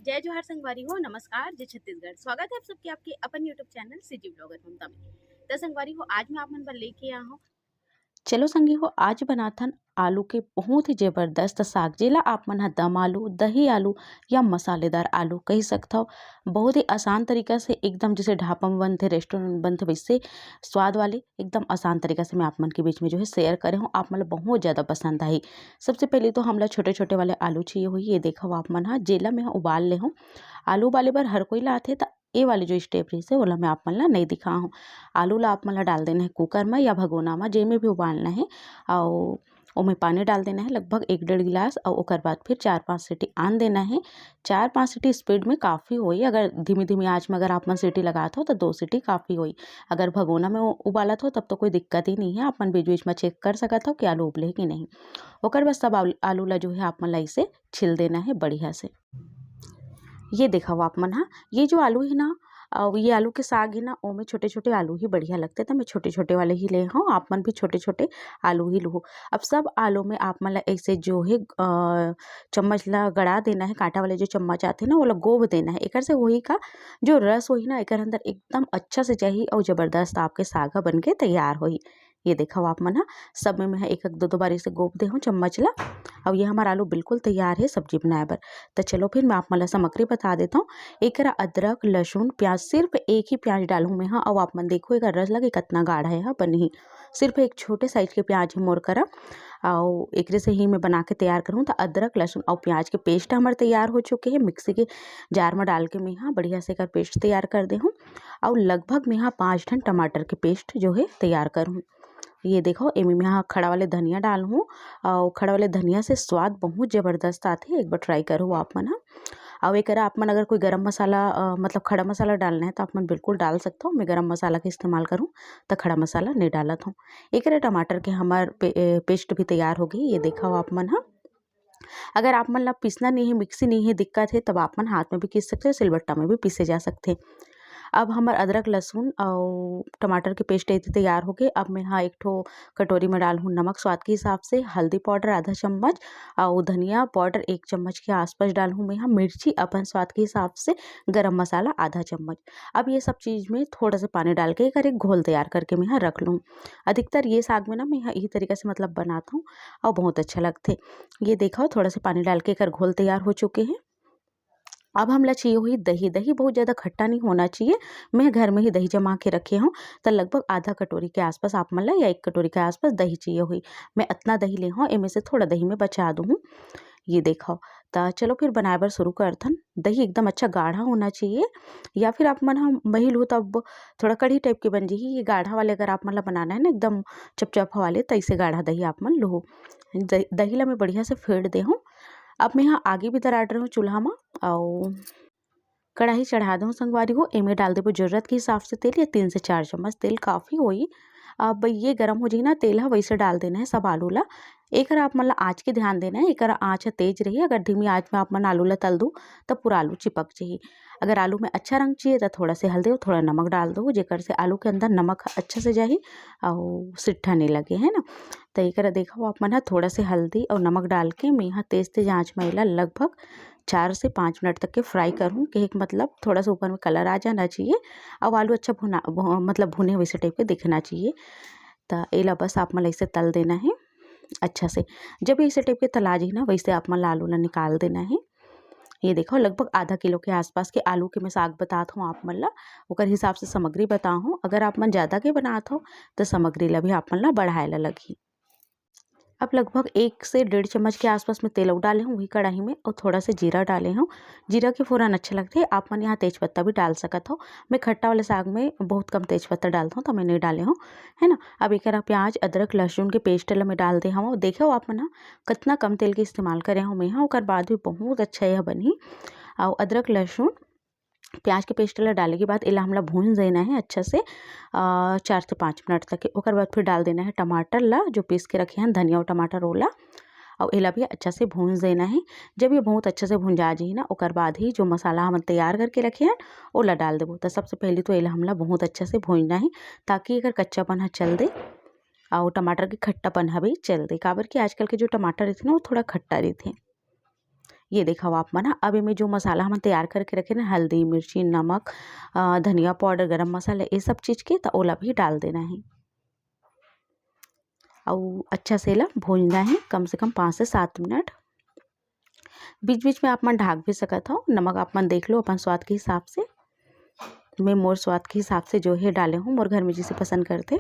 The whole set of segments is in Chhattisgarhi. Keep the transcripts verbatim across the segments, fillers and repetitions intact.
जय जोहार संगवारी हो, नमस्कार, जय छत्तीसगढ़। स्वागत है आप सबके आपके अपन YouTube चैनल सीजी ब्लॉगर ममता में। त संगवारी हो, आज मैं आप मन बर लेके आ हूँ। चलो संगी हो, आज बनाथन आलू के बहुत ही जबरदस्त साग, जेला आप मन ह दम आलू, दही आलू या मसालेदार आलू कह सकथव। बहुत ही आसान तरीका से, एकदम जैसे ढाबा में बनथे, रेस्टोरेंट में बनथे, वैसे स्वाद वाले एकदम आसान तरीका से मैं आप मन के बीच में जो है शेयर करे हूँ। आप मन ल बहुत ज़्यादा पसंद आही। सबसे पहले तो हमला छोटे छोटे वाले आलू चाहिए होही। ये देखव आप मन ह, जेला मैं उबाल ले हूँ। आलू उबाले बर हर कोई ला आथे, त ए वाले जो स्टेप रहिसे, ओला मैं आप मन ला नहीं दिखा हूँ। आलू ला आप मन ला डाल देना है कुकर में या भगोना में, जेमे भी उबालना है। अउ ओमे पानी डाल देना है लगभग एक डेढ़ गिलास, अउ ओकर बाद फिर चार पाँच सीटी आन देना है। चार पाँच सीटी स्पीड में काफ़ी होई। अगर धीमी धीमी आंच में अगर आप मन सीटी लगात हो, तो दो सीटी काफ़ी होई। अगर भगोना में उ-, उबालत हो, तब तो कोई दिक्कत ही नहीं है। आप मन बीच बीच में चेक कर सकत हो कि आलू उबले कि नहीं। ओकर बाद सब आल-, आलू ला जो है, आप मन ला इसे छील देना है बढ़िया से। ये देखव आप मन हा, ये जो आलू है ना, अ, ये आलू के साग है ना, ओमे छोटे छोटे आलू ही बढ़िया लगथे, त मैं छोटे छोटे वाले ही ले हूँ। आप मन भी छोटे छोटे आलू ही लूहो। अब सब आलू में आप मन ला ऐसे जो है, अ, चम्मच ला गड़ा देना है, कांटा वाले जो चम्मच आथे ना, ओला गोभ देना है। एकर से होही का, जो रस होही ना, एकर अंदर एकदम अच्छा से जाही अउ जबरदस्त आपके साग ह बन के तैयार होही। ये देखव आप मन ह, सब में मैं ह एक एक दो दो बारी से गोभ दे हूँ चम्मच ला। अब ये हमारा आलू बिल्कुल तैयार है सब्जी बनाए बर। तो चलो फिर मैं आप मन ला सामग्री बता देता हूँ। एकरा अदरक, लहसुन, प्याज, सिर्फ एक ही प्याज डालूँ मैं ह। अब आप मन देखो, एकर रस लगे कितना गाढ़ा है, हाँ, बनही। सिर्फ एक छोटे साइज के प्याज है मोर करा। अउ एकरे से ही मैं बना के तैयार करूँ। तो अदरक, लहसुन अउ प्याज के पेस्ट हमर तैयार हो चुके हैं। मिक्सी के जार में डाल के मैं ह बढ़िया से एकर पेस्ट तैयार कर दे हूँ। अउ लगभग मैं ह पाँच ठन टमाटर के पेस्ट जो है तैयार करूँ। ये देखो, एमे मैं ह खड़ा वाले धनिया डालहूँ, अउ खड़ा वाले धनिया से स्वाद बहुत जबरदस्त आथे। एक बार ट्राई करो आप मन ह। अउ एकरा आप मन अगर कोई गरम मसाला, अ, मतलब खड़ा मसाला डालना है, तो आप मन बिल्कुल डाल सकते हो। मैं गरम मसाला के इस्तेमाल करूँ, तो खड़ा मसाला नहीं डालत हूँ। एकरा टमाटर के हमार पे-, ए, पेस्ट भी तैयार हो गई। ये देखो आप मन ह। अगर आप मन ला पीसना नहीं है, मिक्सी नहीं है, दिक्कत है, तब आप मन हाथ में भी पीस सकते हो, सिलबट्टा में भी पीसे जा सकते हैं। अब हमर अदरक, लहसुन अउ टमाटर के पेस्ट एती तैयार हो गए। अब मैं ह एक ठो कटोरी में डालहूँ नमक स्वाद के हिसाब से, हल्दी पाउडर आधा चम्मच अउ धनिया पाउडर एक चम्मच के आसपास डालहूँ मैं ह, मिर्ची अपन स्वाद के हिसाब से, गरम मसाला आधा चम्मच। अब ये सब चीज़ में थोड़ा सा पानी डाल के एकर एक घोल तैयार करके मैं ह रख लूँ। अधिकतर ये साग में ना मैं ह यही तरीका से मतलब बनाता हूँ और बहुत अच्छा लगथे। ये देखो, थोड़ा सा पानी डाल के एकर घोल तैयार हो चुके हैं। अब हमला चाहिए हुई दही। दही बहुत ज़्यादा खट्टा नहीं होना चाहिए। मैं घर में ही दही जमा के रखे हूँ, तो लगभग आधा कटोरी के आसपास आप मन ला या एक कटोरी के आसपास दही चाहिए हुई। मैं इतना दही ले हूँ, एमे से थोड़ा दही मैं बचा दूँ। ये देखो, तो चलो फिर बनाए बर शुरू करथन। दही एकदम अच्छा गाढ़ा होना चाहिए, या फिर आप मन ह मही लूहो तब थोड़ा कढ़ी टाइप के बन जाही। ये गाढ़ा वाले अगर आप मन ला बनाना है ना, एकदम चपचपा वाले, तो ऐसे गाढ़ा दही आप मन लूहो। द-, दही ला मैं बढ़िया से फेंट दे हूँ। अब मैं ह आगी भी दराड़ रहे हूँ चूल्हा में, अउ कढ़ाई चढ़ा दूँ संगवारी हो। एमे डाल देबो जरूरत के हिसाब से तेल, या तीन से चार चम्मच तेल काफ़ी होई। अब ये गरम हो जाही ना, तेल ह वैसे डाल देना है सब आलू ला। एकर आप मन ला आँच के ध्यान देना है, एकर आँच ह तेज रही। अगर धीमी आँच में आप मन आलू ला तल दो, तब पूरा आलू चिपक जाही। अगर आलू में अच्छा रंग चाहिए, तो थोड़ा से हल्दी और थोड़ा नमक डाल दो, जेकर से आलू के अंदर नमक अच्छा से जाही और सिट्ठा नहीं लगे, है ना। तो एकर देखो आप मन ह, थोड़ा से हल्दी और नमक डाल के मैं ह तेज तेज आँच में एला लगभग चार से पाँच मिनट तक के फ्राई करूँ। कहे के मतलब थोड़ा सा ऊपर में कलर आ जाना चाहिए और आलू अच्छा भुना, भु-, मतलब भुने वैसे टाइप के दिखना चाहिए। तो एला बस आप मन ला ऐसे तल देना है अच्छा से। जब ऐसे टाइप के तला जाही ना, वैसे आप मन ला आलू ला निकाल देना है। ये देखो, लगभग आधा किलो के आसपास के आलू के मैं साग बतात हूँ आप मन ला, ओकर हिसाब से सामग्री बता हूँ। अगर आप मन ज़्यादा के बनात हो, तो सामग्री ला भी आप मन ला बढ़ाए ला लगही। अब लगभग एक से डेढ़ चम्मच के आसपास में तेल अउ डाले हूँ वही कढ़ाई में, और थोड़ा से जीरा डाले हूँ। जीरा के फोरन अच्छा लगथे। आप मन यहाँ तेज पत्ता भी डाल सकत हो। मैं खट्टा वाले साग में बहुत कम तेज पत्ता डालता हूँ, तो मैं नहीं डाले हूँ, है ना। अब एकरा प्याज, अदरक, लहसुन के पेस्ट ला मैं डाल दे हूँ। देखो आप मन ह, कितना कम तेल के इस्तेमाल करे हूँ मैं ह, ओकर बाद भी बहुत अच्छा यह बनही। और अदरक, लहसुन, प्याज के पेस्ट ला डाले के बाद एला हमला भून देना है अच्छा से, अ, चार से पाँच मिनट तक के। ओकर बाद फिर डाल देना है टमाटर ला, जो पीस के रखे हैं, धनिया और टमाटर ओला, और एला भी अच्छा से भून देना है। जब ये बहुत अच्छा से भुंजा जाही ना, ओकर बाद ही जो मसाला हमन तैयार करके रखे हैं, ओला डाल देबो। तो सबसे पहले तो एला हमला बहुत अच्छा से भूनना है, ताकि एकर कच्चापन ह चल दे और टमाटर के खट्टापन ह भी चल दे, काबर कि आजकल के जो टमाटर रहिथे ना, वो थोड़ा खट्टा रहिथे। ये देखव आप मन ह, अब एमे जो मसाला हमन तैयार करके रखे ना, हल्दी, मिर्ची, नमक, अ, धनिया पाउडर, गरम मसाला, ये सब चीज के, त ओला भी डाल देना है। अउ अच्छा से एला भूंजना है कम से कम पाँच से सात मिनट। बीच-बीच में आप मन ढाक भी सकत हव। नमक आप मन देख लो अपन स्वाद के हिसाब से। मैं मोर स्वाद के हिसाब से जो है डाले हूँ, मोर घर में जिसे पसंद करथे।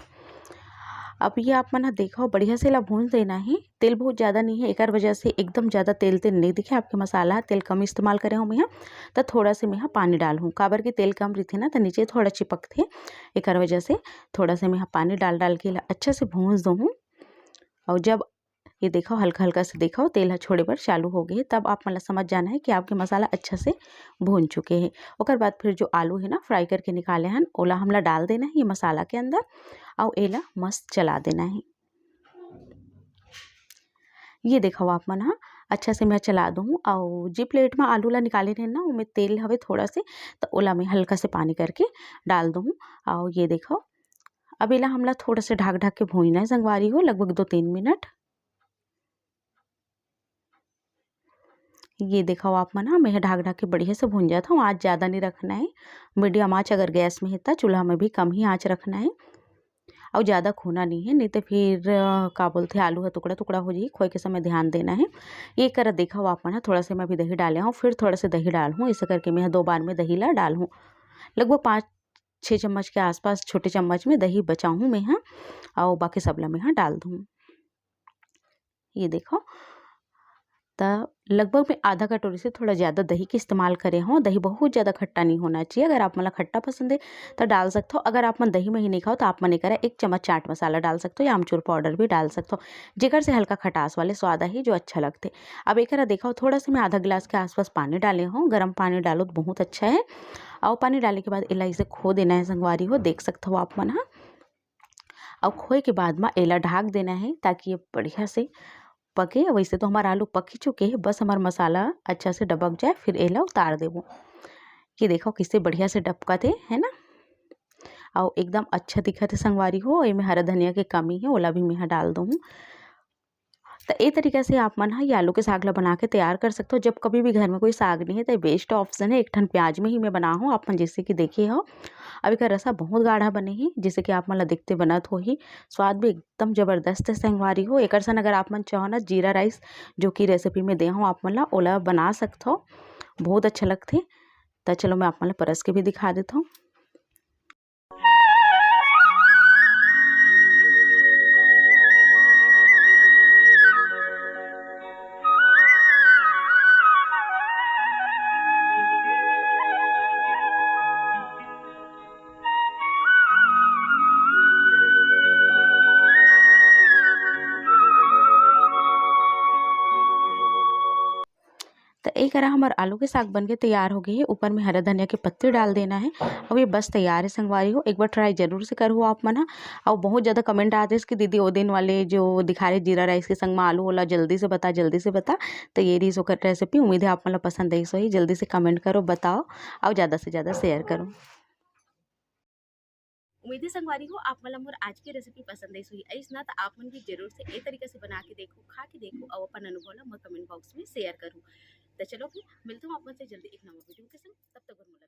अब ये आप मन ह देखव, बढ़िया से एला भूंज देना है। तेल बहुत ज़्यादा नहीं है, एकर वजह से एकदम ज़्यादा तेल तेल नहीं दिखे आपके मसाला ह। तेल कम इस्तेमाल करे हूँ मैं ह, त थोड़ा से मैं ह पानी डालहूँ, काबर कि तेल कम रहिथे ना, त नीचे थोड़ा चिपकथे, एकर वजह से थोड़ा से मैं ह पानी डाल डाल के एला अच्छा से भूंज दूँ। और जब ये देखव, हल्का हल्का से देखव, तेल ह छोड़े बर चालू हो गए, तब आप मन ला समझ जाना है कि आपके मसाला अच्छा से भून चुके हैं। ओकर बाद फिर जो आलू है ना, फ्राई करके निकाले हन, ओला हमला डाल देना है ये मसाला के अंदर, और एला मस्त चला देना है। ये देखव आप मन ह, अच्छा से मैं चला दूँ, और जे प्लेट में आलू ला निकाले रहे ना, ओमे तेल हवे थोड़ा से, त ओला मैं हल्का से पानी करके डाल दूँ। और ये देखव, अब एला हमला थोड़ा से ढाक ढाक के भूंजना है संगवारी हो, लगभग दो तीन मिनट। ये देखव आप मन ह, मैं ह ढाक ढाक के बढ़िया से भूंजत हूँ। आँच ज़्यादा नहीं रखना है, मीडियम आँच, अगर गैस में है त चूल्हा में भी कम ही आँच रखना है। और ज़्यादा खोना नहीं है, नहीं तो फिर अ, का बोलथे, आलू ह टुकड़ा टुकड़ा हो जाही, खोए के समय ध्यान देना है। ये करा देखव आप मन ह, थोड़ा से मैं अभी दही डाले हूँ, फिर थोड़ा से दही डालहूँ, ऐसे करके मैं ह दो बार में दही ला डालहूँ। लगभग पाँच छः चम्मच के आसपास, छोटे चम्मच में दही बचाहूँ मैं ह, और बाकी सब ला मैं ह डाल दूँ। ये देखव, त लगभग मैं आधा कटोरी से थोड़ा ज़्यादा दही के इस्तेमाल करे हूँ। दही बहुत ज़्यादा खट्टा नहीं होना चाहिए। अगर आप मन ला खट्टा पसंद है त डाल सकथव, अगर आप मन दही में ही नहीं खाओ त आप मन एकरा एक चम्मच चाट मसाला डाल सकथव या आमचूर पाउडर भी डाल सकथव, जेकर से हल्का खटास वाले स्वाद आही जो अच्छा लगथे। अब एकरा देखव, थोड़ा से मैं आधा गिलास के आसपास पानी डाले हूँ। गरम पानी डालो त बहुत अच्छा है। और पानी डाले के बाद एला इसे खो देना है संगवारी हो, देख सकथव आप मन ह। और खोए के बाद म एला ढाक देना है, ताकि ये बढ़िया से पके। वैसे तो हमार आलू पक ही चुके हैं, बस हमार मसाला अच्छा से डबक जाए, फिर एला उतार देबो। ये देखव, किसे बढ़िया से डबकत हे, है ना? और एकदम अच्छा दिखत हे संगवारी हो। एमे हरा धनिया के कमी है, ओला भी मैं ह डाल दूँ। त ए तरीका से आप मन ह ये आलू के साग ला बना के तैयार कर सकथव। जब कभी भी घर में कोई साग नहीं है, त बेस्ट ऑप्शन है, एक ठन प्याज में ही मैं बनाहूँ, आप मन जैसे कि देखे हो। अब एकर रसा बहुत गाढ़ा बने ही, जैसे कि आप मन ला देखते बनत होही। स्वाद भी एकदम जबरदस्त है संगवारी हो। एकर सन अगर आप मन चाहो ना, जीरा राइस, जो कि रेसिपी में दे हूँ आप मन ला, ओला बना सकथव, बहुत अच्छा लगथे। त चलो, मैं आप मन ला परस के भी दिखा देथव। त ए करा हमर आलू के साग बन के तैयार हो गए हे। ऊपर में हरा धनिया के पत्ती डाल देना है। अब ये बस तैयार है संगवारी हो, एक बार ट्राई जरूर से करहु आप मन ह। और बहुत ज़्यादा कमेंट आते हैं कि दीदी, वो दिन वाले जो दिखा रहे जीरा राइस के संग में आलू, ओला जल्दी से बता, जल्दी से बता। तो ये रही ओकर रेसिपी। उम्मीद है आप मन ला पसंद आई होही। जल्दी से कमेंट करो, बताओ और ज़्यादा से ज़्यादा शेयर करो। उम्मीद है संगवारी हो, आप मन ला मोर आज के रेसिपी पसंद आई होही। अइस ना, त आप मन भी जरूर से ए तरीका से बना के देखो, खा के देखो और अपन अनुभव ला मोर कमेंट बॉक्स में शेयर करो। तो चलो फिर मिलता हूँ आप मन से जल्दी एक नवा वीडियो के संग। तब तक बर मोला